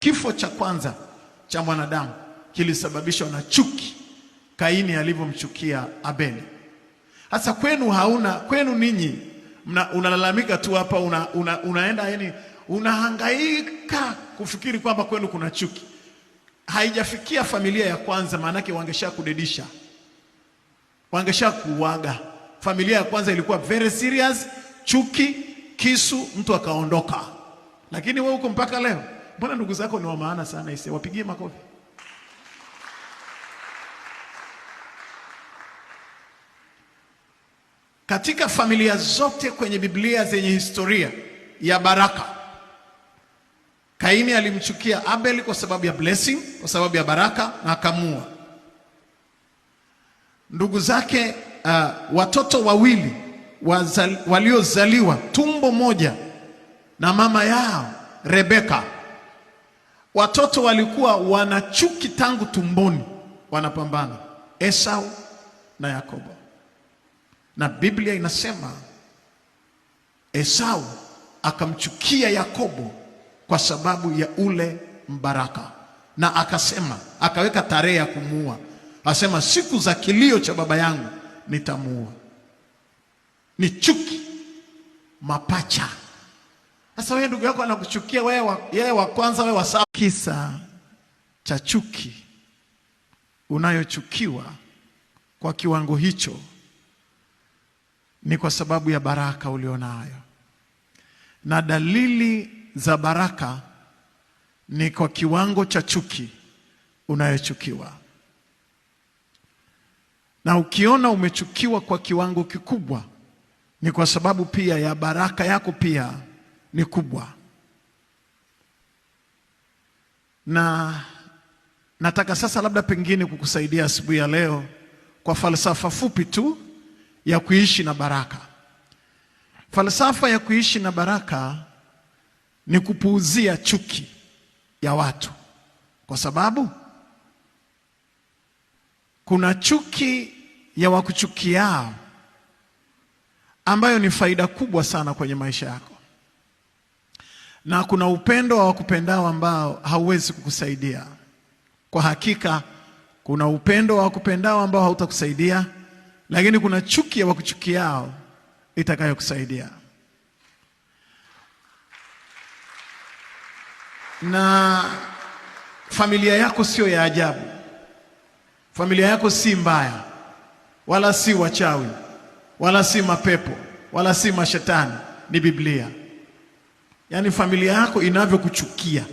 Kifo cha kwanza cha mwanadamu kilisababishwa na chuki, Kaini alivyomchukia Abeli. Sasa kwenu hauna, kwenu ninyi unalalamika tu hapa, unaenda yani unahangaika kufikiri kwamba kwenu kuna chuki. Haijafikia familia ya kwanza, maanake wangesha kudedisha, wangesha kuuaga. Familia ya kwanza ilikuwa very serious, chuki, kisu, mtu akaondoka. Lakini wewe uko mpaka leo. Mbona ndugu zako ni wa maana sana ise, wapigie makofi. Katika familia zote kwenye Biblia zenye historia ya baraka, Kaini alimchukia Abel kwa sababu ya blessing, kwa sababu ya baraka na akamua. Ndugu zake watoto wawili waliozaliwa tumbo moja na mama yao Rebeka, watoto walikuwa wanachuki tangu tumboni, wanapambana, Esau na Yakobo. Na Biblia inasema Esau akamchukia Yakobo kwa sababu ya ule mbaraka, na akasema, akaweka tarehe ya kumuua, asema siku za kilio cha baba yangu nitamuua. Ni chuki, mapacha. Sasa wewe ndugu yako anakuchukia wewe, yeye wa kwanza, wewe wa saba. Kisa cha chuki unayochukiwa kwa kiwango hicho ni kwa sababu ya baraka ulionayo, na dalili za baraka ni kwa kiwango cha chuki unayochukiwa. Na ukiona umechukiwa kwa kiwango kikubwa, ni kwa sababu pia ya baraka yako pia ni kubwa. Na nataka sasa labda pengine kukusaidia asubuhi ya leo kwa falsafa fupi tu ya kuishi na baraka. Falsafa ya kuishi na baraka ni kupuuzia chuki ya watu, kwa sababu kuna chuki ya wakuchukiao ambayo ni faida kubwa sana kwenye maisha yako, na kuna upendo wa wakupendao ambao hauwezi kukusaidia. Kwa hakika kuna upendo wa wakupendao ambao hautakusaidia, lakini kuna chuki ya wakuchukiao itakayokusaidia. Na familia yako sio ya ajabu, familia yako si mbaya, wala si wachawi, wala si mapepo, wala si mashetani, ni Biblia. Yaani familia yako inavyokuchukia